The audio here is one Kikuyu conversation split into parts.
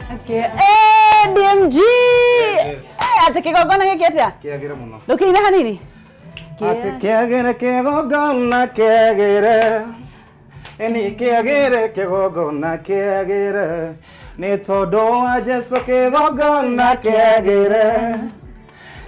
Eh, DMG! Yes. Eh, atĩ kĩgongona gĩkĩ atĩa? Kĩagĩre mũno. Ndũkĩine hanini? Atĩ kĩagĩre kĩgongona kĩagĩre Ĩni kĩagĩre kĩgongona kĩagĩre Nĩ tondũ wa Jesu kĩgongona kĩagĩre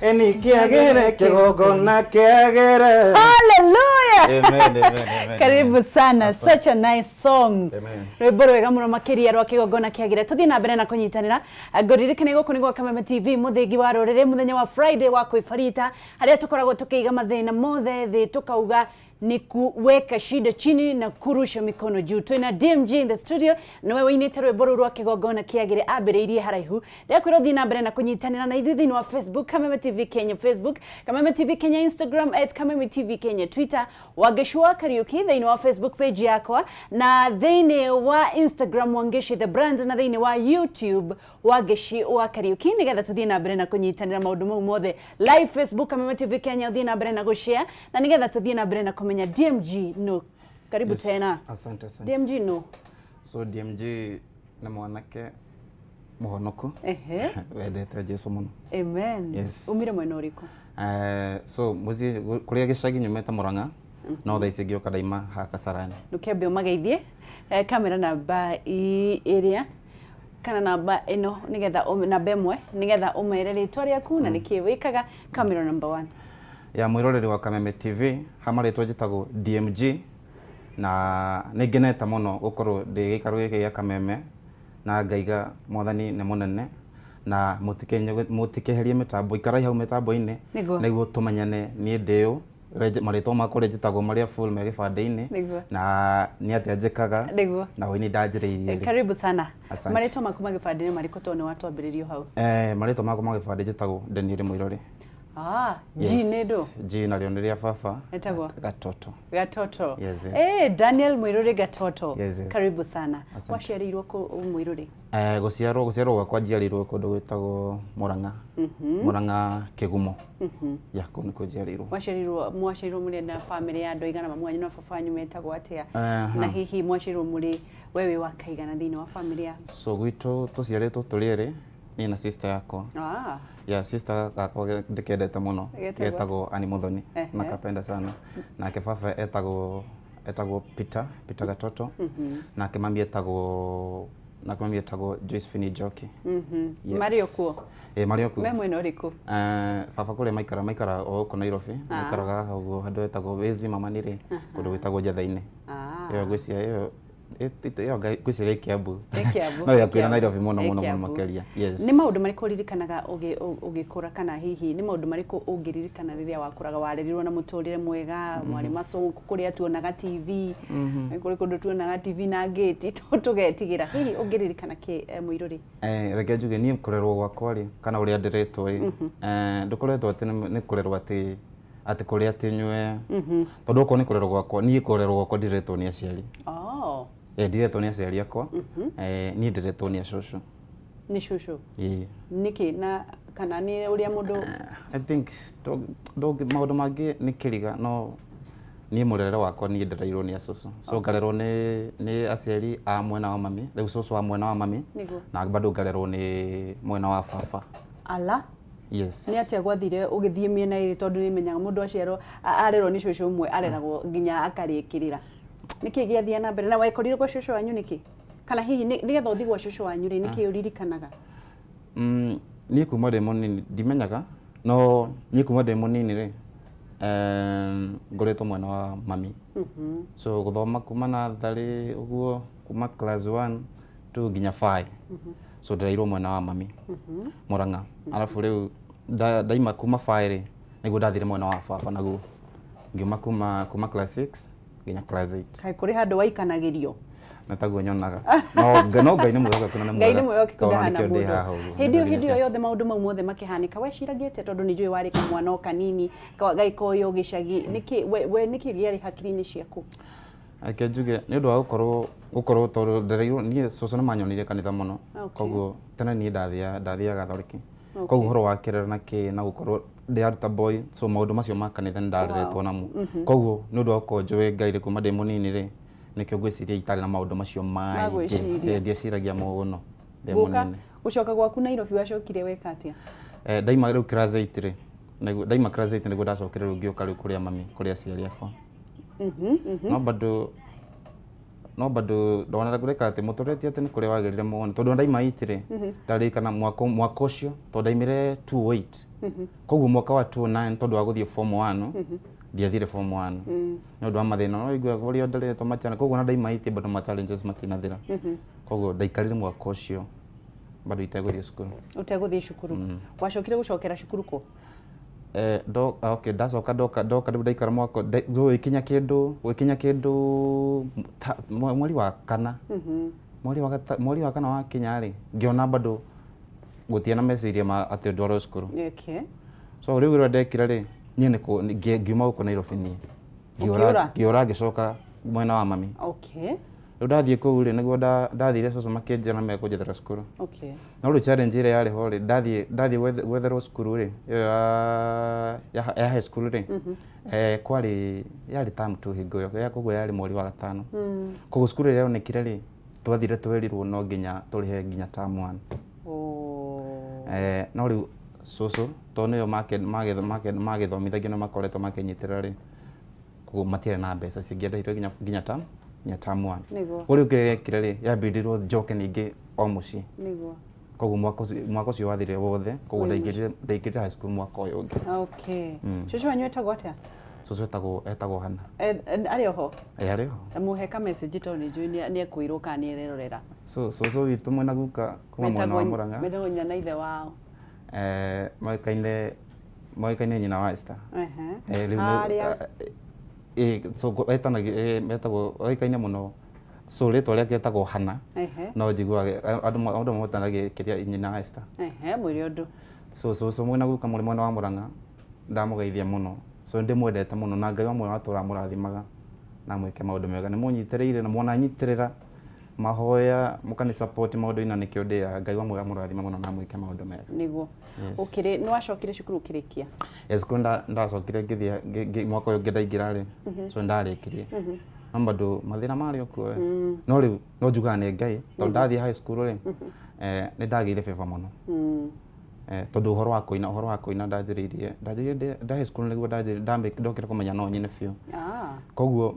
Ĩni kĩagĩre kĩgongona kĩagĩre. Hallelujah! Amen, amen, amen. Karibu sana, such a nice song. Amen. Rwĩmbo rwega mũno makĩria rwa kĩgongona kĩagĩre. Tũthiĩ na mbere na kũnyitanĩra. Ngũririkane gũkũ nĩ gwa Kameme TV, mũthingi wa rũrĩrĩ, mũthenya wa Friday wa kwĩbarita, harĩa tũkoragwo tũkĩiga mathĩna mothe thĩ tũkauga ni kuweka shida chini na kurusha mikono juu. Twina DMG in the studio niwe wĩinĩte rwĩmbo rũu rwa kĩgongona kĩagĩre ambĩrĩirie haraihu. Ndĩrakwĩra ũthiĩ na mbere na kũnyitanĩra na ithuĩ thĩinĩ wa Facebook Kameme TV Kenya Facebook, Kameme TV Kenya Instagram, at Kameme TV Kenya Twitter, Wangeci wa Kariuki thĩinĩ wa Facebook page yakwa na thĩinĩ wa Instagram Wangeci the brand na thĩinĩ wa YouTube Wangeci wa Kariuki nĩgetha tũthiĩ na mbere na kũnyitanĩra maũndũ mau mothe live Facebook Kameme TV Kenya ũthiĩ na mbere na gũshare na nĩgetha tũthiĩ na mbere na kũmenya DMG no karibu. Yes, Tena. Asante, asante. DMG no. So DMG nĩ mwanake mũhonoku wendete Jesu mũno. Amen. Yes. Umire mwena ũrĩkũ? So mũciĩ kũrĩa gĩcagi nyumĩte Murang'a, no thaa ici ngĩũka ndaima haha Kasarani. Ndũkĩambe ũmageithie kamera namba ĩrĩa kana namba ĩno nĩgetha namba 1 nĩgetha ũmere rĩtwa rĩaku na nĩkĩ wĩkaga. Kamera number 1. Ya mwĩroreri wa Kameme TV, ha marĩtwa njĩtagwo DMG na nĩ ngenete mũno gũkorwo ndĩ gĩikaro gĩkĩ gĩa Kameme na ngaiga mwathani nĩ mũnene na mũtikeherie mĩtambo, ikarai hau mĩtambo-inĩ nĩguo tũmenyane niĩ ndĩ ũ, marĩtwa makwa ũrĩa njĩtagwo marĩa full me gĩbandĩ-inĩ na nĩ atĩa njĩkaga na ũini ndanjĩrĩirie rĩ. Karibu sana. Asante. Marĩtwa maku ma gĩbandĩ nĩ marĩkũ tondũ nĩ watwambĩrĩrio hau? Marĩtwa makwa ma gĩbandĩ njĩtagwo Daniel Mũirũrĩ. Ah, G nĩ ndũ? G narĩo nĩ rĩa baba. Etagwo? Gatoto. Gatoto. Yes. Eh, Daniel Mũirũrĩ Gatoto. Yes. Karibu sana. Asante. Waciarĩirwo kũ Mũirũrĩ? Gũciarwo gwakwa njiarĩirwo kũndũ gwĩtagwo Murang'a. Murang'a Kĩgumo. Ya, kũu nĩkuo njiarĩirwo. Waciarirwo mwaciarirwo mũrĩ na famĩlĩ ya andũ aigana, mamu wanyu na baba wanyu metagwo atĩa? Na hihi mwaciarirwo mũrĩ we wĩ wa kaigana thĩinĩ wa famĩlĩ yaku? So gwitũ tũciarĩtwo tũrĩ erĩ, niĩ na sister yakwa. Ya sister gakwa ndĩkendete mũno. Getagwo? Getagwo Annie Muthoni. Nakapenda sana. Nake baba etagwo Peter Gatoto. Nake mami etagwo Josephine Njoki. Yes. Marĩ o kuo? Ĩ, marĩ o kuo. Me mwena ũrĩkũ? Baba kũrĩa maikara o gũkũ Nairobi, maikaraga haha ũguo handũ hetagwo Wezi Mama Nĩrĩ, kũndũ gwĩtagwo Njetha-inĩ. Ĩyo ngwĩciria ĩyo ĩyo ngwĩciria ĩ Kiambu. Ĩ Kiambu, No ĩ ĩ hakuhĩ na Kiambu. Nairobi mũno Ĩ mũno mũno Kiambu. makĩria. Yes. Nĩ maũndũ marĩkũ ũririkanaga ũgĩkũra kana hihi nĩ maũndũ marĩkũ ũngĩririkana rĩrĩa wakũraga warerirwo na mũtũrĩre mwega, mwarĩ macũngũ kũrĩa tuonaga TV, kũrĩ kũndũ tuonaga TV na ngĩti tũgetigĩra. Hihi ũngĩririkana kĩ Mũirũrĩ? Reke njuge niĩ kũrerwo gwakwa rĩ, kana ũrĩa nderetwo rĩ, ndũkoretwo atĩ nĩ kũrerwo atĩ kũrĩa atĩ nyue, tondũ okorwo nĩ kũrerwo gwakwa, niĩ kũrerwo gwakwa ndireretwo nĩ aciari. Ndireretwo nĩ aciari akwa, niĩ nderetwo nĩ acũcũ. Nĩ cũcũ? Ĩĩ. Nĩkĩ na kana nĩ ũrĩa mũndũ I think maũndũ mangĩ nĩ kĩriga, no niĩ mũrerere wakwa niĩ ndereirwo nĩ acũcũ. So ngarerwo nĩ aciari a mwena wa mami, rĩu cũcũ wa mwena wa mami, na bado ngarerwo nĩ mwena wa baba. Ala? Yes. Nĩ atĩa gwathire ũgĩthiĩ mĩena ĩrĩ tondũ nĩ menyaga mũndũ aciarwo arerwo nĩ cũcũ ũmwe areragwo nginya akarĩkĩrĩra. Nĩkĩ gĩathia na mbere na wekorire gwa cũcũ wanyu nĩkĩ? Kana hihi nĩgetha ũthiĩ gwa cũcũ wanyu rĩ, nĩkĩ ũririkanaga? Niĩ kuma ndĩ mũnini ndimenyaga, no niĩ kuma ndĩ mũnini rĩ, ngoretwo mwena wa mami. So gũthoma kuma natharĩ ũguo, kuma class 1 2 nginya 5. So ndereirwo mwena wa mami, Murang'a. Arabu rĩu ndaima kuma 5 rĩ, nĩguo ndathire mwena wa baba naguo. Ngiuma kuma class 6 nginya class 8. Kaĩ kũrĩ handũ waikanagĩrio? Na taguo nyonaga. No Ngai nĩ mwĩhokeku na nĩ Ngai nĩ mwega. mwĩhokeku Tondũ ndahana nĩkĩo ndĩ mũndũ. haha ũguo. Hĩndĩ ĩyo hĩndĩ ĩyo yothe maũndũ mau mothe makĩhanĩka weciragia atĩa tondũ nĩ njũĩ warĩ kamwana o kanini gagĩkoywo gĩcagi, nĩkĩ we nĩkĩ gĩarĩ hakiri-inĩ ciaku? Reke njuge nĩ ũndũ wa gũkorwo tondũ ndereirwo niĩ cũcũ nĩ manyonire kanitha mũno. Koguo tene niĩ ndathiaga Gathoreki. Koguo ũhoro wa kĩrĩra na kĩ na gũkorwo ndĩ altar boy, so maũndũ macio ma kanitha nĩ ndareretwo namo. Koguo nĩ ũndũ wa gũkorwo njũĩ Ngai rĩ kuma ndĩ mũnini rĩ, nĩkĩo ngwĩciria itarĩ na maũndũ macio maingĩ. Magwĩciria. Ndieciragia mũno ndĩ Guka mũnini. Gũcoka gwaku Nairobi wacokire weka atĩa? Ndaima rĩu class 8 rĩ, ndaima class 8 nĩguo ndacokire rĩu ngĩũka rĩu kũrĩa mami, kũrĩa aciari akwa. No bado ndona ngũreka atĩ mũtũrĩre ti atĩ nĩ kũrĩa wagĩrire mũno, tondũ ndaima 8 rĩ, ndarĩkana mwaka ũcio, tondũ ndaimire 208, koguo mwaka wa 2009, tondũ wa gũthiĩ form 1, ndiathire form 1 nĩ ũndũ wa mathĩna no igua ũrĩa nderetwo machana. Koguo na ndaima 8 bado ma challenges matinathira, koguo ndaikarire mwaka ũcio bado itegũthiĩ cukuru. Ũtegũthiĩ cukuru. Wacokire gũcokera cukuru kũ? Okay, ndacoka ndoka rĩu ndaikara mwaka gũgĩkinya kĩndũ mweri wa kana, mweri wa kana wakinya rĩ, ngĩona bado gũtirĩ na meciria ma atĩ ndwarwo cukuru. So rĩu ũrĩa ndekire rĩ, niĩ nĩ ngiuma gũkũ Nairobi niĩ. Ũkĩũra? Ngĩũra ngĩcoka mwena wa mami. Rĩu ndathiĩ kũu rĩ, nĩguo ndathire cũcũ makĩnjĩra na mekũnjethera cukuru. No rĩu challenge ĩrĩa yarĩ ho rĩ, ndathiĩ gwetherwo cukuru rĩ, ĩyo ya high school rĩ, kwarĩ yarĩ term two hingo ĩyo ya, koguo yarĩ mweri wa gatano. Koguo cukuru ĩrĩa yonekire rĩ, twathire twerirwo no nginya tũrĩhe nginya term one. No rĩu cũcũ tondũ nĩo magĩthomithagia na makoretwo makĩnyitĩrĩra rĩ, koguo matiarĩ na mbeca cingĩandĩhirwo nginya term one. Koguo rĩu kĩrĩa gĩekire rĩ, yambĩrĩirwo njoke ningĩ o mũciĩ. Koguo mwaka ũcio wathirire wothe, koguo ndaingĩrire high school mwaka ũyũ ũngĩ. Okay. Cũcũ wanyu etagwo atĩa? Cũcũ etagwo Hana. Arĩ oho? Ĩ, arĩ ho. Mũhe ka message tondũ nĩ njũĩ nĩ ekwĩrwo kana nĩ ererorera. So cũcũ witũ mwena guka kuma mwena wa Murang'a. Metagwo nyina na ithe wao. Moĩkaine nyina wa Esther. Rĩu Harĩa? So etagwo oĩkaine mũno, so rĩtwa rĩake etagwo Hana. No njiguaga andũ mamwĩtanagia kĩrĩa nyina wa Esther. Mwĩre ũndũ. So cũcũ mwena guka mũrĩ mwena wa Murang'a, ndamũgeithia mũno. So ndĩmwendete mũno na Ngai wa muoyo atũra mũrathimaga na mwĩke maũndũ mega. Nĩ mũnyitĩrĩire na mwananyitĩrĩra mahoya mũkani support maũndũ-inĩ, na nĩkĩo ndĩaga Ngai wa muoyo amũrathime mũno na mwĩke maũndũ mega. Nĩguo. Yes. Ũkĩrĩ nĩ wacokire cukuru ũkĩrĩkia? Yes, cukuru ndacokire ngĩthiĩ mwaka ũyũ ũngĩ ndaingĩra rĩ, so ndarĩkirie, no bado mathĩna marĩ o kuo we. No rĩu no njugaga nĩ Ngai, tondũ ndathiĩ high school rĩ, nĩ ndagĩire favor mũno. Tondũ ũhoro wa kũina ndanjĩrĩirie nda high school nĩguo ndokire kũmenya no nyine biũ. Koguo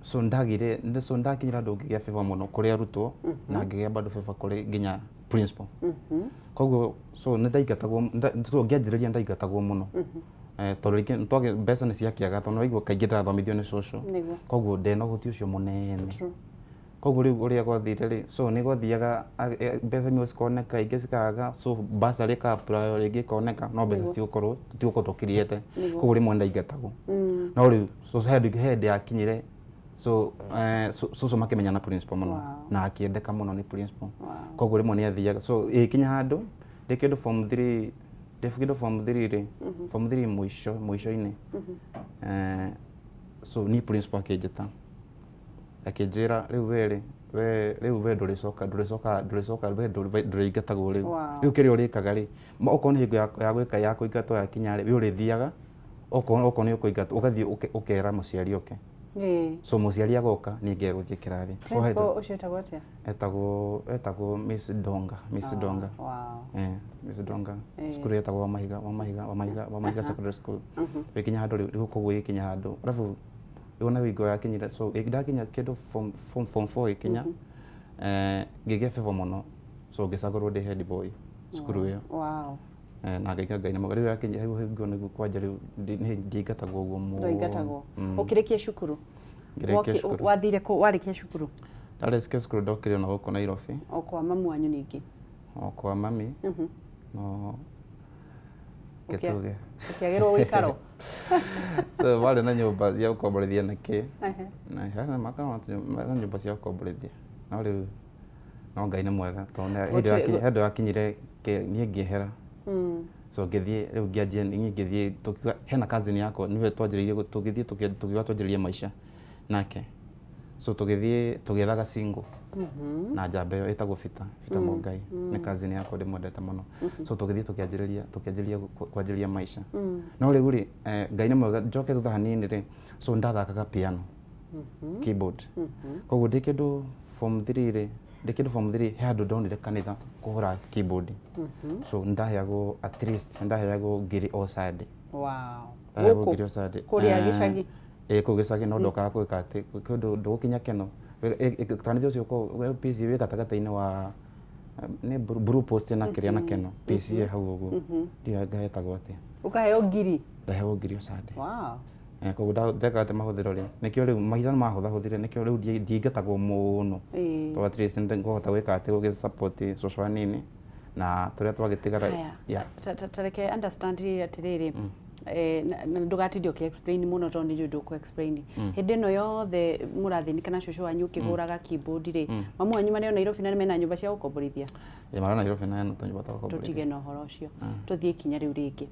so ndagĩire so ndakinyĩra andũ ngĩgĩa favor mũno kũrĩ arutwo na ngĩgĩa bado favor kũrĩ nginya principal. Koguo so nĩ ndaingatagwo so ngĩanjĩrĩria ndaingatagwo mũno. Tondũ rĩngĩ mbeca nĩ ciakĩaga, tondũ waigua kaingĩ ndĩrathomithio nĩ cũcũ. Koguo ndena ũhoti ũcio mũnene. Koguo rĩu ũrĩa gwathire rĩ, so nĩ gwathiaga mbeca imwe cikoneka, ingĩ cikaga, so bursary ĩka apply rĩngĩ ĩkoneka, no mbeca citigũkorwo tũkiriĩte. Koguo rĩmwe ndaingatagwo. No rĩu so he hĩndĩ yakinyire, so cũcũ makĩmenya na principal mũno. Na akĩendeka mũno nĩ principal. Koguo rĩmwe nĩ athiaga, so ĩgĩkinya handũ ndĩ kĩndũ form 3, ndĩ kĩndũ form 3 rĩ, form 3 mũico mũico-inĩ, so ni principal akĩnjĩta akĩnjĩra, "Rĩu we rĩ, we rĩu we ndũrĩcoka we ndũrĩingatagwo rĩu." "Rĩu kĩrĩa ũrĩkaga rĩ, okorwo nĩ hingo ya gwĩka ya kũingatwo yakinya rĩ, we ũrĩthiaga, okorwo nĩ ũkũingatwo ũgathiĩ ũkera mũciari oke." So mũciari agoka, niĩ ngegũthiĩ kĩrathi. Principal ũcio etagwo atĩa? Etagwo Miss Donga, Miss Donga. Miss Donga. Cukuru etagwo wa Mahiga Secondary School. Ĩkinya handũ rĩu koguo ĩgĩkinya handũ arabu rĩu ona hingo yakinyire, so ndakinya kĩndũ form 4 ĩkinya, ngĩgĩa favor mũno, so ngĩcagũrwo ndĩ head boy cukuru ĩyo. Na ngaiga Ngai nĩ mwega. Rĩu yakinya rĩu hingo nĩguo kwanja rĩu ndiingatagwo ũguo mũno. Ndwaingatagwo. Ũkĩrĩkia cukuru? Ngĩrĩkia cukuru. Wathire kũ warĩkia cukuru? Ndarĩkia cukuru ndokire ona gũkũ Nairobi. O kwa mamu wanyu ningĩ? O kwa mami. No gĩtuge. Ũkĩagĩrwo ũikaro? So warĩ na nyũmba cia gũkomborithia na kĩ na hena na nyũmba cia gũkomborithia, no rĩu no Ngai nĩ mwega, tondũ hĩndĩ yakinyire niĩ ngĩehera. So ngĩthiĩ rĩu ngĩanjia niĩ ngĩthiĩ tũkiuga hena cousin yakwa nĩwe twanjĩrĩirie tũgĩthiĩ tũkiuga twanjĩrĩrie maica nake, so tũgĩthiĩ tũgĩethaga single na njamba ĩyo ĩtagwo Fita Mũngai, nĩ cousin yakwa ndĩmwendete mũno. So tũgĩthiĩ tũkĩanjĩrĩria kwanjĩrĩria maica. No rĩu rĩ, Ngai nĩ mwega, njoke thutha hanini rĩ, so ndathakaga piano, keyboard. Koguo ndĩ kĩndũ form 3 rĩ, Ndĩ kĩndũ form 3, he handũ ndonire kanitha kũhũra keyboard, so nĩndaheagwo, at least nĩndaheagwo 1,000 o Sunday. Ndaheagwo Gũkũ 1,000 o Sunday. Kũrĩa gĩcagi? Ĩ, kũu gĩcagi, no ndokaga gwĩka atĩ kĩndũ ndũgũkinya keno. Kanitha ũcio ũkoragwo PCEA wĩ gatagatĩ-inĩ wa nĩ Blue Post na kĩrĩa na keno PCEA hau ũguo, ndiũĩ anga hetagwo atĩa. Ũkaheo 1,000? Ndaheagwo 1,000 o Sunday. Koguo ndeka atĩ mahũthĩro rĩ, nĩkĩo rĩu mahinda nĩ mahũthahũthire, nĩkĩo rĩu ndiingatagwo mũno, tondũ at least nĩ ngũhota gwĩka atĩ gũgĩ support cũcũ hanini na tũrĩa twagĩtigara. Haya. Yeah. Ta reke understand rĩrĩ atĩrĩrĩ, na ndũgatinde ũkĩ explain mũno tondũ nĩ njũĩ ndũkũ explain. Hĩndĩ ĩno yothe mũrathĩnĩka na cũcũ wanyu ũkĩhũraga keyboard rĩ, mamu wanyu marĩ o Nairobi na mena nyũmba cia gũkomborithia? Ĩ, mara Nairobi na hena tũnyũmba twa gũkomborithia. Tũtige na ũhoro ũcio, tũthiĩ ikinya rĩu rĩngĩ.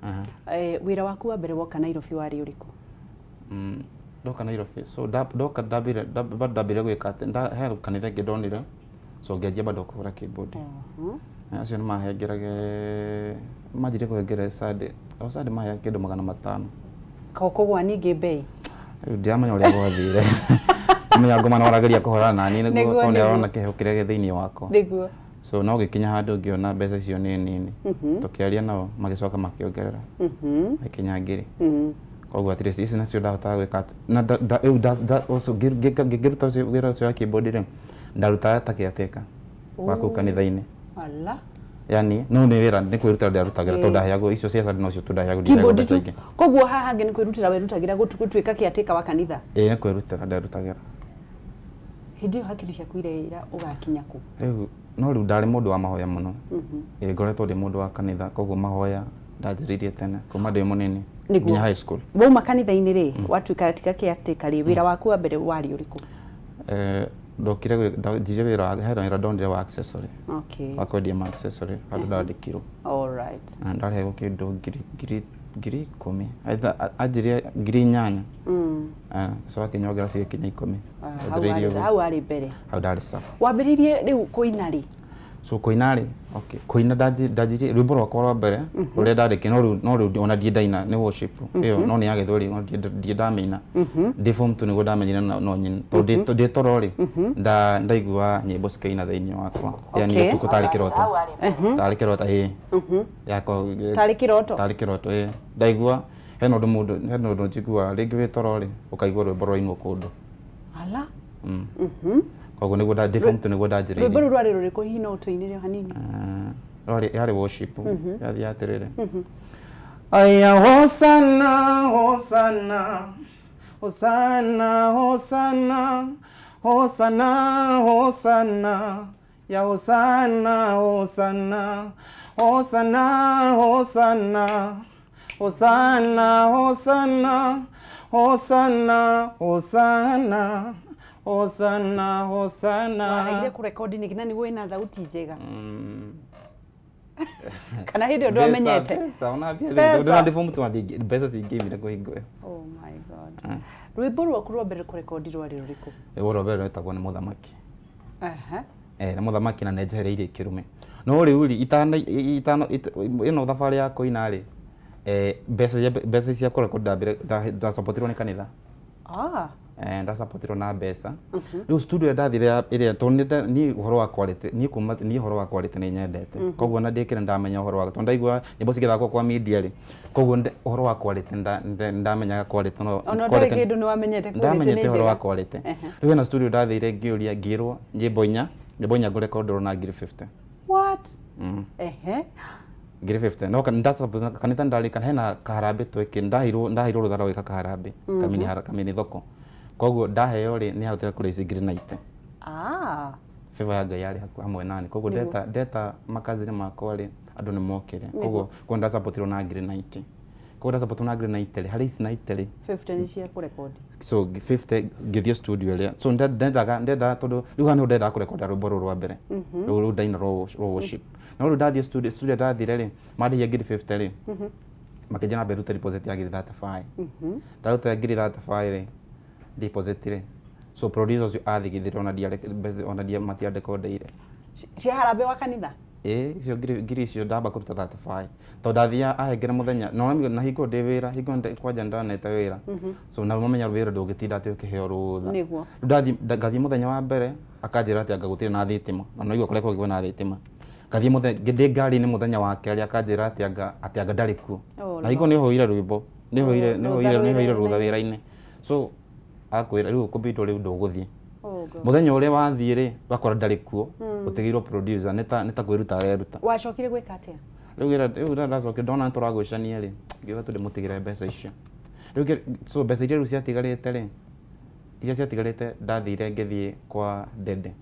Wĩra waku wa mbere woka Nairobi warĩ ũrĩkũ? Ndoka Nairobi, so ndoka ndambire bado ndambire gwĩka atĩ he kanitha ĩngĩ ndonire, so ngĩanjia bado kũhũra keyboard. Acio nĩ mahengerage, manjirie kũhengere Sunday, o Sunday maheaga kĩndũ 500. Ko kũgwa ningĩ mbei? Rĩu ndiramenya ũrĩa gwathire, menya ngoma no arageria kũhũrana nani nĩguo tondũ nĩ arona kĩheo kĩrĩa gĩ thĩinĩ wakwa. So no gĩkinya handũ ngĩona mbeca icio nĩ nini, tũkĩaria nao magĩcoka makĩongerera gĩkinya 1,000. Koguo at least ici nacio ndahotaga gwĩka atĩ na rĩu also ngĩruta ũcio wĩra ũcio wa keyboard rĩ, ndarutaga ta caretaker wa kũu kanitha-inĩ. Ala. Yani no nĩ wĩra nĩ kwĩrutĩra ndarutagĩra, tondũ ndaheagwo icio cia Sunday, nocio tu ndaheagwo, ndiheagwo Keyboard mbeca tu? ingĩ. Koguo haha hangĩ nĩ kwĩrutĩra werutagĩra gũtuĩka caretaker wa kanitha? Ĩĩ, nĩ kwĩrutĩra nderutagĩra. Hĩndĩ ĩyo hakiri ciaku ireĩra ũgakinya kũ? Rĩu no rĩu ndarĩ mũndũ wa mahoya mũno. Ĩĩ, ngoretwo ndĩ mũndũ wa kanitha, koguo mahoya ndanjĩrĩirie tene kuma ndĩ mũnini nginya high school. Wauma kanitha-inĩ rĩ, watuĩka tiga caretaker rĩ, wĩra waku wa mbere warĩ ũrĩkũ? Ndokire ndanjirie wĩra he wĩra ndonire wa accessory, wa kwendia ma accessory handũ ndandĩkirwo. Na ndarehwo kĩndũ 10,000. Anjirie 8,000. So akĩnyongera cigĩkinya 10. Hau Ndanjĩrĩirie ũguo. Hau warĩ mbere. Hau ndarĩ sawa. Wambĩrĩirie rĩu kũina rĩ? So kũina rĩ, okay, kũina ndanjirie rwĩmbo rwakwa rwa mbere rũrĩa ndandĩkire, no rĩu ona ndiĩ ndaina, nĩ worship ĩyo, no nĩ ya Gĩthweri, no ndiĩ ndamĩina. Ndĩ form 2 nĩguo ndamenyire no nyine, tondũ ndĩ toro rĩ, ndaigua nyĩmbo cikĩina thĩinĩ wakwa, yani ũtukũ tarĩ kĩroto, tarĩ kĩroto, ĩĩ, yakwa. Tarĩ kĩroto? Tarĩ kĩroto, ĩĩ. Ndaigua hena ũndũ mũndũ, hena ũndũ njiguaga rĩngĩ wĩ toro rĩ, ũkaigua rwĩmbo rwainwo kũndũ. Ala. Koguo nĩguo ndĩ form 2 nĩguo ndanjĩrĩirie. Rwĩmbo rũu rwarĩ rũrĩkũ hihi? No ũtũinĩre o hanini? Rwarĩ yarĩ worship, yathiĩ atĩrĩrĩ: Aya, hosana, hosana, hosana, hosana, hosana, hosana, ya hosana, hosana, hosana, hosana, hosana, hosana, hosana, hosana, hosana, hosana. Waregire kũrekodi nĩkĩ na nĩguo wĩna thauti njega? Kana hĩndĩ ĩyo ndwamenyete? Mbeca ona mbia. Mbeca. Rĩu ndĩ form 2 mbeca cingĩimire kũhingo ĩyo. Oh my God, rwĩmbo rwaku rwa mbere kũrekondi rwarĩ rũrĩkũ? Rwĩmbo rwa mbere rwetagwo Nĩ Mũthamaki. Nĩ Mũthamaki na nĩnjehereirie kĩrume, no rĩu rĩ, itana itano ĩno thabarĩ ya kũina rĩ, mbeca cia kũrekondi ndambire ndasapotirwo nĩ kanitha. Ndasapotirwo na mbeca. Rĩu studio ĩrĩa ndathire ĩrĩa, tondũ niĩ ũhoro wa quality, niĩ kuma niĩ ũhoro wa quality nĩ nyendete, koguo ona ndĩkĩra ndamenya ũhoro wa, tondũ ndaigua nyĩmbo cigĩthakwo kwa media rĩ, koguo ũhoro wa quality ndamenyaga quality no Ona ũtarĩ kĩndũ nĩ wamenyete quality nĩ ndamenyete ũhoro wa njega. quality. Rĩu hena studio ndathire ngĩũria, ngĩrwo nyĩmbo inya ngũrekonderwo na 50,000. What? Mm. 50,000, no kanitha ndarĩ kana hena kaharambĩ twekĩ, ndaheirwo rũtha rwa gwĩka kaharambĩ kamini kamini thoko, koguo ndaheo rĩ, nĩ hotire kũrĩa ici 90,000. Favor ya Ngai yarĩ hamwe nani, koguo ndeta makazini makwa rĩ, andũ nĩ mokire, koguo ndasapotirwo na 90,000, koguo ndasapotirwo na 90,000 rĩ, harĩ ici 90 rĩ, 50 nĩ cia kũrekondi. So 50 ngĩthiĩ studio ĩrĩa, so ndendaga tondũ rĩu haha nĩho ndendaga kũrekonda rwĩmbo rũrũ rwa mbere, rũu ndaina rwa worship. No rĩu ndathiĩ studio ndathire rĩ, mandĩhia 50,000 rĩ, makĩnjĩra nambe ndute deposit ya 35,000. Ndaruta 35,000 rĩ deposit rĩ, so producer ũcio athigithire ona ndiare mbeca ona matiandekondeire. Cia harambĩ wa kanitha. Ĩĩ, icio ngiri icio ndamba kũruta 35 tondũ ndathiaga ahengere mũthenya na na hingo ndĩ wĩra, hingo kwanja ndanete wĩra, so na mamenya wĩra ndũngĩtinda atĩ ũkĩheo rũtha. Nĩguo. Rĩu ndathiĩ ngathiĩ mũthenya wa mbere akanjĩra atĩ anga gũtirĩ na thitima, na naigua kũrĩa kũngĩ kwĩna thitima. Ngathiĩ mũthenya ndĩ ngari-inĩ mũthenya wa kerĩ akanjĩra atĩ anga ndarĩ kuo. Oh, Na hingo nĩ hoire rwĩmbo, nĩ hoire nĩ rũtha hoire nĩ hoire rũtha wĩra-inĩ. Wĩra-inĩ, so akwĩra rĩu ũkũbindwo, rĩu ndũgũthiĩ. Oh, God. Mũthenya ũrĩa wathiĩ rĩ, wakora ndarĩ kuo, ũtigĩirwo producer nĩ ta kwĩruta areruta. Wacokire gwĩka atĩa? Rĩu wĩra rĩu rĩrĩa ndacokire ndona nĩ tũragũcania rĩ, ngiuga tu ndĩmũtigĩre mbeca icio rĩu so mbeca iria rĩu ciatigarĩte rĩ, iria ciatigarĩte ndathire ngĩthiĩ kwa Dede.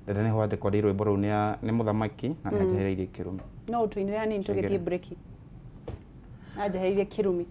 Dede nĩho andekondeire rwĩmbo rũu nĩ mũthamaki na nĩ anjehereirie kĩrumi. No ũtũinĩre hanini tũgĩthiĩ break. Anjehereirie kĩrumi.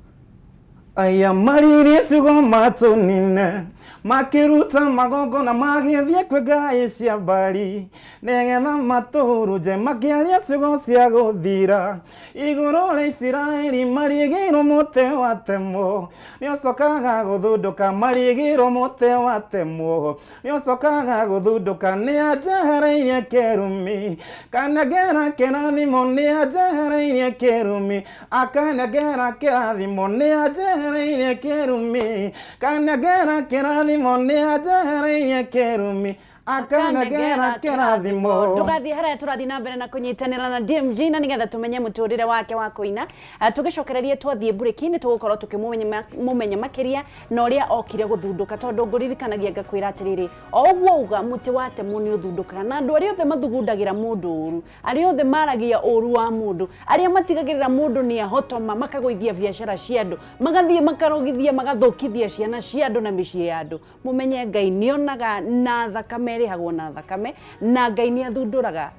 Aya maririe ciugo matũnine, makĩruta magongona, magĩthiĩ kwĩ ngai cia mbari nĩgetha matũhurunje, makĩaria ciugo cia gũthira igũrũ rĩa Isiraeli. Marigĩirwo mũtĩ watemwo nĩũcokaga gũthundũka, marigĩirwo mũtĩ watemwo nĩũcokaga gũthundũka. Nĩanjehereirie kĩrumi kanengera kĩrathimo, nĩanjehereirie kĩrumi akanengera kĩrathimo, nĩanjehereirie kĩrumi kanengera kĩrathimo, nĩanjehereirie kĩrumi akanengera kĩrathimo. Ndũgathiĩ haraya, tũrathiĩ na mbere na kũnyitanĩra na DMG na nĩgetha tũmenye mũtũrĩre wake wa kũina. Tũgĩcokererie twathiĩ mburĩki nĩ tũgũkorwo tũkĩmũmenya makĩria na ũrĩa okire gũthundũka, tondũ ngũririkanagia ngakwĩra atĩrĩrĩ, o ũguo uga mũtĩ watemwo nĩ ũthundũkaga, na andũ arĩa othe mathugundagĩra mũndũ ũru, arĩa othe maragia ũru wa mũndũ, arĩa matigagĩrĩra mũndũ nĩ ahotoma, makagũithia biacara cia andũ, magathiĩ makarogithia, magathũkithia ciana cia andũ na mĩciĩ ya andũ, mumenye Ngai nĩonaga na thakame ĩrĩhagwo na thakame, na Ngai nĩ athundũraga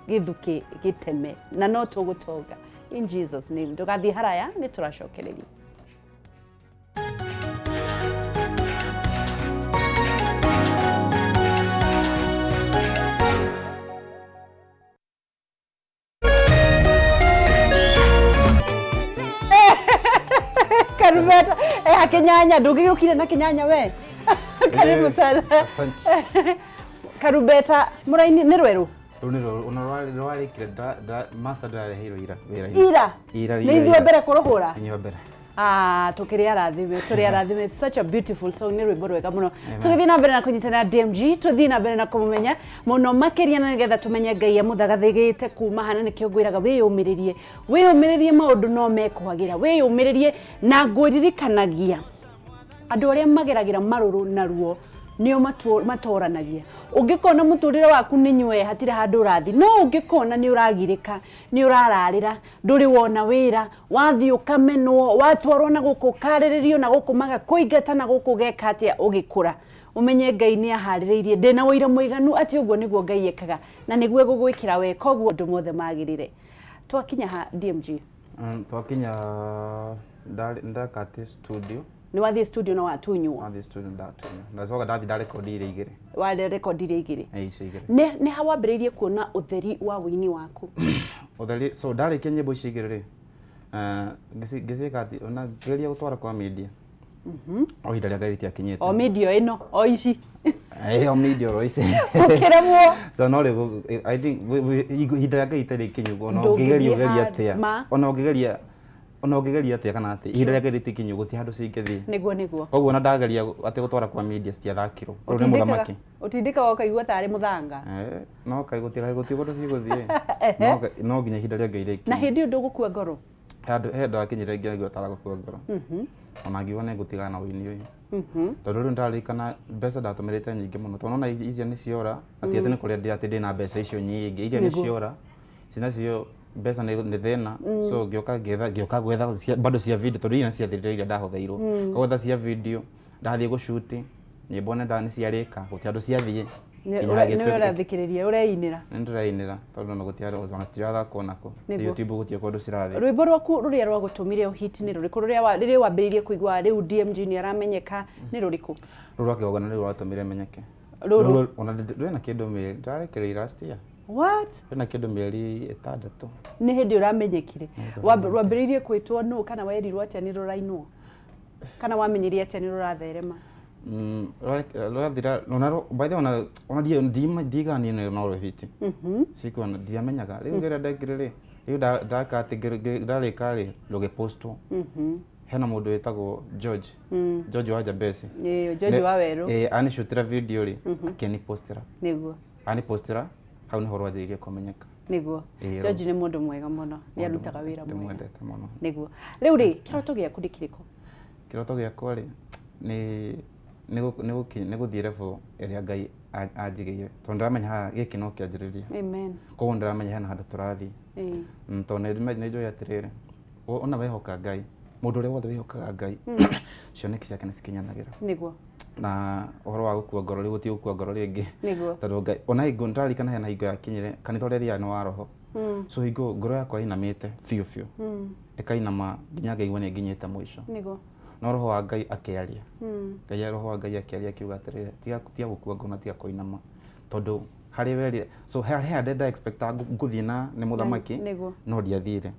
gĩthukĩ gĩteme, na no tũgũtonga in Jesus name. Ndũgathiĩ haraya, nĩ tũracokereria. Karubeta akinyanya ndũngĩgĩũkire na kĩnyanya we. Karibu sana. Asante. Karubeta mũraini nĩ rwerũ. Rũu nĩ ona rwarĩkire master ndĩrareheirwo ira wĩra-inĩ. Ira? Ira. Nĩ Ira. ithuĩ Ira. mbere kũrũhũra. Inyuĩ mbere. Ah, tukĩrĩ arathime, tũrĩ arathime. It's such a beautiful song, nĩ rwĩmbo rwega mũno. Tũgĩthiĩ na mbere na kũnyitana DMG, tũthiĩ na mbere na kũmũmenya mũno makĩria na nĩgetha tũmenye Ngai amũthagathĩgĩte kuma hana. Nĩkĩo ngwĩraga wĩyũmĩrĩrie, wĩyũmĩrĩrie, maũndũ no mekwagĩra, wĩyũmĩrĩrie. Na ngwĩririkanagia andũ arĩa mageragĩra marũrũ na ruo nĩo matoranagia. Ũngĩkona mũtũrĩre waku nĩ nywe, hatirĩ handũ ũrathiĩ, no ũngĩkona nĩ ũragirĩka, nĩ ũrararĩra, ndũrĩ wona wĩra, wathiĩ ũkamenwo, watwarwo na gũkũ ũkarĩrĩrio, na gũkũ magakũingata, na gũkũ ũgeka atĩa, ũgĩkũra ũmenye Ngai nĩ aharĩrĩirie. Ndĩna ũira mũiganu atĩ ũguo nĩguo Ngai ekaga na nĩguo egũgwĩkĩra we, koguo andũ mothe magĩrĩre. Twakinya ha, DMG? Twakinya ndakati studio. Nĩ wathiĩ studio na watunywo? Wathiĩ studio ndatunywo, ndacoka ndathi ndarekondi iria igĩrĩ. Warekondi iria igĩrĩ? Eh, icio igĩrĩ. Nĩ ha wambĩrĩirie kuona ũtheri wa wĩini waku? Ũtheri, so ndarĩkia nyĩmbo icio igĩrĩ rĩ, ngĩciĩka atĩ ona ngĩgeria gũtwara kwa media, o ihinda rĩa Ngai rĩtiakinyĩte. O media ĩno, o ici? Eh, o media oro ici. Ũkĩremwo? So no rĩu I think ihinda rĩa Ngai itarĩ ikinyu, ona Ndũngĩthiĩ ũngĩgeria ũgeria handũ. atĩa, Ma. ona ũngĩgeria atĩa kana atĩ ihinda rĩa Ngai rĩtikinyu, gũtirĩ handũ cingĩthiĩ. Nĩguo. Koguo ona ndageria atĩ gũtwara kwa media citiathakirwo. Rĩu nĩ mũthamaki. Ũtindĩkaga ũkaigua tarĩ mũthanga. Eh, no kaĩ gũtirĩ kũndũ cigũthiĩ, no nginya ihinda rĩa Ngai Na rĩkinye. hĩndĩ ĩyo ndũgũkua ngoro? Handũ he ndakinyire ngĩigua taragũkua ngoro, ona ngiuga nĩ ngũtigana na ũini ũyũ, tondũ rĩu ndaririkana mbeca ndatũmĩrĩte nyingĩ mũno, tondũ nona iria nĩ ciora, atĩ nĩ kũrĩa ndĩ atĩ ndĩna mbeca icio nyingĩ, iria nĩ ciora, ici nacio mbeca nĩ thĩna. So ngĩũka ngĩetha, ngĩũka gwetha bado cia video, tondũ iria nĩ ciathirire iria ndahũthĩirwo. Gwetha cia video, ndathiĩ gũcuti nyĩmbo nĩ ciarĩka, gũtirĩ handũ ciathiĩ. Nĩwe Nginya hagĩtuĩka- ũrathikĩrĩria ũreinĩra? Nĩ ndĩrainĩra, tondũ ona gũtirĩ handũ ona citirathakwo nako. Nĩguo. YouTube gũtirĩ kũndũ cirathiĩ. Rwĩmbo rwaku rũrĩa rwagũtũmire ũhit nĩ rũrĩkũ, rũrĩa rĩrĩa wambĩrĩirie kũigua rĩu DMG nĩ aramenyeka nĩ rũrĩkũ? Rũu rwa kĩgongona rĩu rwatũmire menyeke. Rũrũ? Ona rwĩna kĩndũ mĩeri ndĩrarekereirie last year. What? Rwĩna kĩndũ mĩeri 6. Nĩ hĩndĩ ũramenyekire? Rwambĩrĩirie kwĩtwo nũ, kana werirwo atĩa nĩ rũrainwo, kana wamenyire atĩa nĩ rũratherema? Rwathira ona by the way, ona ndiga niĩ no rwĩhiti sikuwa ndiamenyaga. Rĩu rĩrĩa ndekire rĩ, rĩu ndaka atĩ ndarĩka rĩ, rũgĩpostwo. Hena mũndũ wĩtagwo George, George wa Jabesi. Ĩĩ, George wa Werũ. Ĩĩ, anicutĩra video rĩ, akĩnipostĩra. Anipostĩra hau nĩho rwanjĩrĩirie kũmenyeka. Ĩĩ. George nĩ mũndũ mwega mũno, nĩ arutaga wĩra mwega. Ndĩmwendete mũno. Nĩguo. Rĩu rĩ, kĩroto gĩaku nĩ kĩrĩkũ? Kĩroto gĩakwa rĩ, nĩ gũthiĩ level ĩrĩa Ngai anjigĩire, tondũ ndĩramenya haha gĩkĩ no kĩanjĩrĩria. Amen. Koguo ndĩramenya hena handũ tũrathiĩ. Tondũ nĩ njũĩ atĩrĩrĩ, ona wehoka Ngai, mũndũ ũrĩa wothe wĩhokaga Ngai, cioneki ciake nĩ cikinyanagĩra. Na ũhoro wa gũkua ngoro rĩu, gũtirĩ gũkua ngoro rĩngĩ. Tondũ Ngai ona hingo nĩndĩraririkana hena hingo yakinyire kanitha ũrĩa thiaga nĩ wa roho. So hingo ngoro yakwa ĩinamĩte biũ biũ, ĩkainama nginya ngaigua nĩ nginyĩte mũico. No roho wa Ngai akĩaria. Ngai, roho wa Ngai akĩaria akiuga atĩrĩrĩ, tiga gũkua ngoro na tiga kũinama, tondũ harĩ we so he harĩa nda expectaga ngũthiĩ na nĩ mũthamaki, no ndiathire.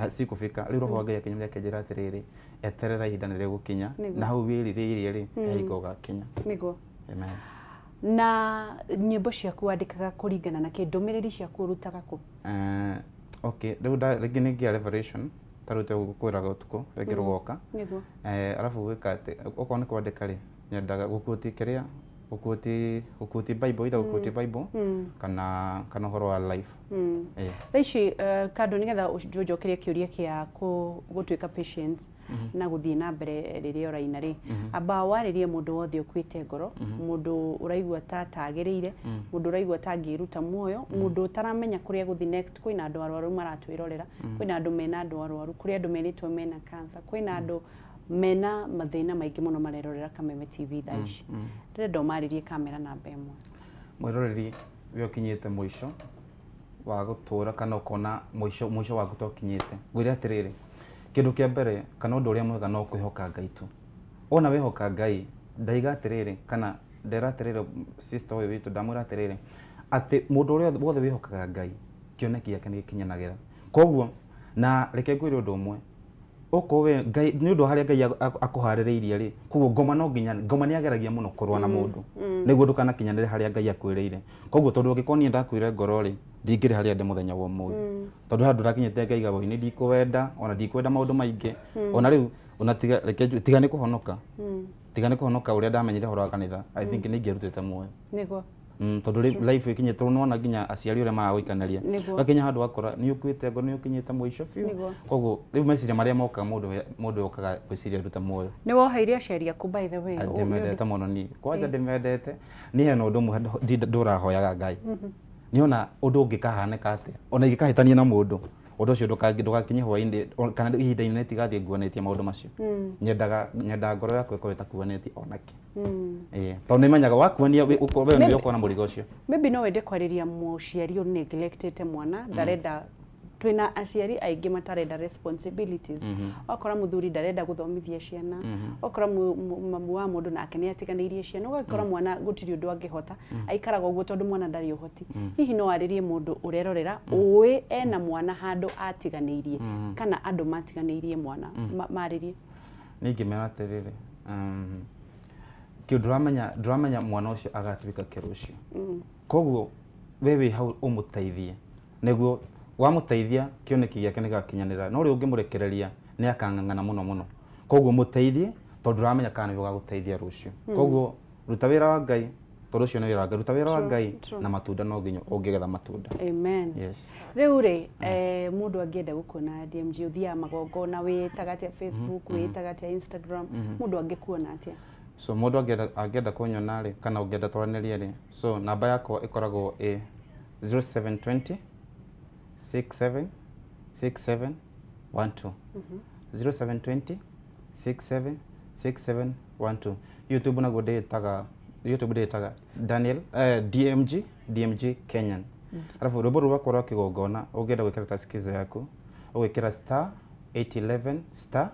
Sikufika. Rĩu roho wa Ngai akĩnyũria akĩnjĩra atĩrĩrĩ, eterera, ihinda nĩ rĩgũkinya, na hau wĩrirĩirie rĩ, he hingo ũgakinya. Amen. Na nyĩmbo ciaku wandĩkaga kũringana na kĩ? Ndũmĩrĩri ciaku ũrutaga kũ? Okay, rĩu rĩngĩ nĩ ngĩa revelation, ta rĩu tũgũkwĩraga ũtukũ rĩngĩ rũgoka. Arabu gwĩka atĩ okorwo nĩ kwandĩka rĩ, nyendaga gũquote kĩrĩa, gũquote Bible, either gũquote Bible kana ũhoro wa life. Ĩĩ. Thaa ici, kando nĩgetha ũnjokerie kĩũria kĩa gũtuĩka patient na gũthiĩ na mbere rĩrĩa ũraina rĩ, amba warĩrie mũndũ wothe ũkuĩte ngoro, mũndũ ũraigua ta atagĩrĩire, mũndũ ũraigua ta angĩruta muoyo, mũndũ ũtaramenya kũrĩa gũthiĩ next. Kwĩna andũ arwaru maratwĩrorera, kwĩna andũ mena andũ arwaru, kũrĩ andũ merĩtwo mena cancer, kwĩna andũ mena mathĩna maingĩ mũno marerorera Kameme TV thaa ici. Ndĩrenda ũmarĩrie kamera namba ĩmwe. Mwĩroreri, we ũkinyĩte mũico wa gũtũra kana ũkona mũico waku ta ũkinyĩte, ngwĩre atĩrĩrĩ, kĩndũ kĩa mbere kana ũndũ ũrĩa mwega no kwĩhoka Ngai tu. Wona wĩhoka Ngai, ndaiga atĩrĩrĩ, kana ndera atĩrĩrĩ, sister ũyũ witũ ndamwĩra atĩrĩrĩ, atĩ mũndũ ũrĩa wothe wĩhokaga Ngai, kĩoneki gĩake nĩ gĩkinyanagĩra. Koguo na reke ngwĩre ũndũ ũmwe, okorwo we Ngai nĩ ũndũ wa harĩa Ngai akũharĩrĩirie rĩ, koguo ngoma no nginya, ngoma nĩ ageragia mũno kũrũa na mũndũ nĩguo ndũkanakinyanĩre harĩa Ngai akwĩrĩire. Koguo tondũ angĩkorwo niĩ ndakuire ngoro rĩ, ndingĩrĩ harĩa ndĩ mũthenya wa ũmũthĩ, tondũ handũ ndakinyĩte ngaiga woi nĩ ndikũwenda, ona ndikwenda maũndũ maingĩ. Ona rĩu ona tiga reke tiga nĩ kũhonoka, tiga nĩ kũhonoka ũrĩa ndamenyire ũhoro wa kanitha, I think nĩ ingĩarutĩte muoyo. Tondũ rĩu life ĩkinyĩte, tondũ nĩwona nginya aciari ũrĩa maragũikanĩria. Ũgakinya handũ ũgakora nĩ ũkuĩte ngoro, nĩ ũkinyĩte mũico biũ. Koguo rĩu meciria marĩa mokaga, mũndũ okaga gwĩciria ndute muoyo. Nĩ woheire aciari aku, by the way? Ndĩmendete mũno niĩ, kwanja ndĩmendete niĩ. Hena ũndũ ũmwe ndũrahoyaga Ngai, nĩona ũndũ ũngĩkahanĩka atĩa, ona ingĩkahĩtania na mũndũ, ũndũ ũcio ndũgakinye hwaĩ-inĩ kana ihinda inene tigathiĩ nguanĩtie maũndũ macio. Nyendaga ngoro yakwa ĩkorwo ĩtakuanĩtie onakĩ. Ĩĩ, tondũ nĩmenyaga wakuania we nĩwe ũkorwo na mũrigo ũcio. Maybe no wende kwarĩria mũciari ũ neglectĩte mwana, ndarenda. Twĩna aciari aingĩ matarenda responsibilities. Wakora mũthuri ndarenda gũthomithia ciana, wakora mamu wa mũndũ nake nĩ atiganĩirie ciana, ũgakora mwana gũtirĩ ũndũ angĩhota, aikaraga ũguo tondũ mwana ndarĩ ũhoti. Hihi no arĩrie mũndũ ũrerorera ũĩ ena mwana handũ atiganĩirie kana andũ matiganĩirie mwana, marĩrie? Niĩ ingĩmera atĩrĩrĩ, kĩndũ ndũramenya mwana ũcio agatuĩka kĩ rũciũ. Koguo we wĩ hau ũmũteithie, nĩguo wamũteithia kĩoneki gĩake nĩgĩgakinyanĩra. No rĩu ũngĩmũrekereria nĩ akang'ang'ana mũno mũno. Koguo mũteithie, tondũ ndũramenya kana nĩwe ũgagũteithia rũciũ. Koguo ruta wĩra wa Ngai, tondũ ũcio nĩ wĩra wa Ngai. Ruta wĩra wa Ngai na matunda no nginya ũngĩgetha matunda. Amen. Yes. Rĩu rĩ, mũndũ angĩenda gũkuona, DMG, ũthiaga magongona, wĩtaga atĩa Facebook, wĩtaga atĩa Instagram, mũndũ angĩkuona atĩa? So mũndũ angĩenda kũnyona rĩ, kana ũngĩenda twaranĩrie rĩ, so namba yakwa ĩkoragwo ĩ 0720 67 67 12, 0720 67 67 12. YouTube naguo ndĩĩtaga, YouTube ndĩĩtaga Daniel, DMG, DMG Kenyan. Alafu rwĩmbo rũu rwakwa rwa kĩgongona, ũngĩenda gwĩkĩra ta skiza yaku, ũgwĩkĩra star 811 star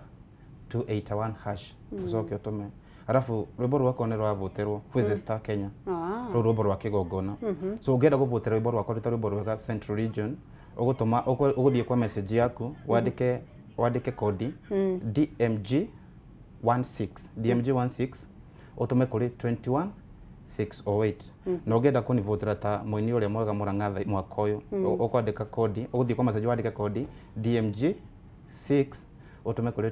281 hash, ũcoke ũtũme. Alafu rwĩmbo rwakwa nĩ rwavoterwo Who is the Star Kenya. Rũu rwĩmbo rwa kĩgongona. So ũngĩenda kũvotera rwĩmbo rwakwa rwĩta rwĩmbo rwega Central Region, ũgũtũma, ũgũthiĩ kwa message yaku, wandĩke kodi DMG 16, DMG 16. Ũtũme kũrĩ 21608. Na ũngĩenda kũnivotera ta mũini ũrĩa mwega Murang'a mwaka ũyũ, ũkwandĩka kodi, ũgũthiĩ kwa message wandĩke kodi DMG 6 ũtũme kũrĩ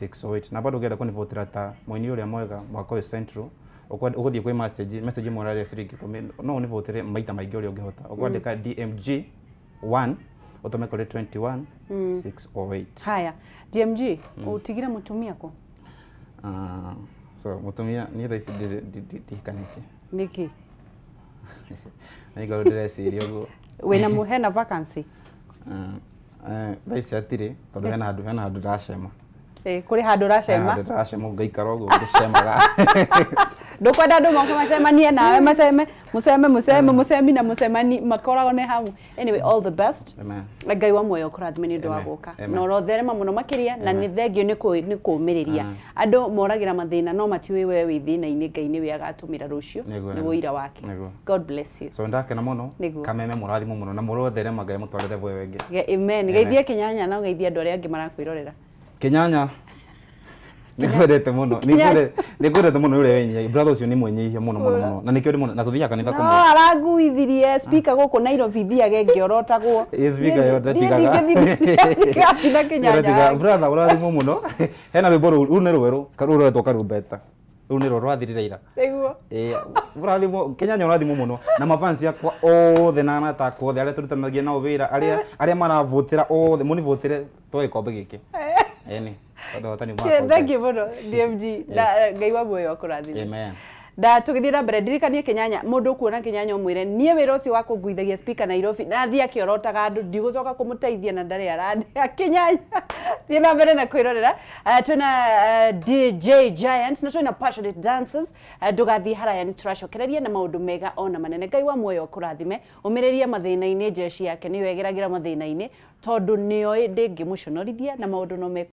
21608. Na bado ũngĩenda kũnivotera ta mũini ũrĩa mwega mwaka ũyũ Central, ũgũthiĩ kwĩ message, message ĩmwe ũrarĩa ciringi 10, no ũnivotere maita maingĩ ũrĩa ũngĩhota. Ũkwandĩka DMG 1 ũtũme kũrĩ 21608. Haya, DMG, utigire mutumia kũ? Ah, so mutumia niĩ thaa ici ndihikanĩtie. Nĩkĩ? Nĩ ngorwo ndĩreciria ũguo. Wĩna hena vacancy? Thaa ici hatirĩ, tondũ hena handũ ndĩracema. Kũrĩ handũ Hena ũracema? handũ ndĩracema, ngaikara ũguo ngĩcemaga. Ndũkwenda andũ moke macemanie nawe, maceme, mũceme, mũceme, mũcemi na mũcemani makoragwo nĩ hamwe. Anyway, all the best. Amen. Ngai wa muoyo kũrathime nĩ ũndũ wa Amen. gũka Amen. na ũrotherema mũno makĩria, na Amen. nĩ thengio nĩ kũũmĩrĩria. Andũ moragĩra mathĩna no matiũĩ we wĩ thĩna-inĩ, Ngai nĩwe agatũmĩra rũciũ Nĩguo, nĩ nĩguo. ũira wake. Nĩguo. God bless you. So ndakena mũno. Nĩguo. Kameme mũrathimo mũno na mũrotherema, Ngai mũtwarĩre bwe wengĩ. Amen. Geithie Kĩnyanya na ũgeithie andũ arĩa angĩ marakwĩrorera. Kĩnyanya, nĩngwendete mũno. Nĩngwendete mũno ũrĩa wenyihia. Brother ũcio nĩ mwenyihia mũno mũno mũno, na nĩkĩo ndĩ mũno na tũthiaga kanitha no kũmwe. Aranguithirie speaker gũkũ Nairobi, thiage ngĩorotagwo. Ĩ, speaker ĩyo ndatigaga. Ndingĩthiĩ Kĩnyanya. Ndatigaga. Brother, ũrathimwo mũno. Hena rwĩmbo rũu, rũu nĩ rwerũ, rũu rũretwo Karumbeta, rũu nĩ rwo rwathirire ira. Nĩguo. Ĩ, ũrathimwo Kĩnyanya, ũrathimwo mũno na mafans akwa othe na arata akwa othe arĩa tũrutanagia nao wĩra, arĩa maravotera othe, mũnivotere twoe gĩkombe gĩkĩ, ĩni tondũ hotani mwaka. Thank you mũno, DMG, na Ngai wa muoyo akũrathime. Amen. Na tũgĩthiĩ na mbere, ndirikanie Kĩnyanya, mũndũ ũkuona Kĩnyanya ũmwĩre niĩ wĩra ũcio wa kũnguithagia speaker Nairobi na athiĩ akĩorotaga andũ, ndigũcoka kũmũteithia na ndarĩ arandĩha. Kĩnyanya, thiĩ na mbere na kwĩrorera. Twĩna DJ Giants na twĩna Passionate Dancers. Ndũgathiĩ haraya, nĩ tũracokereria na maũndũ mega ona manene. Ngai wa muoyo akũrathime, ũmĩrĩrie mathĩna-inĩ, jeshi yake nĩyo ĩgeragĩra mathĩna-inĩ tondũ nĩoĩ ndĩngĩmũconorithia na maũndũ no me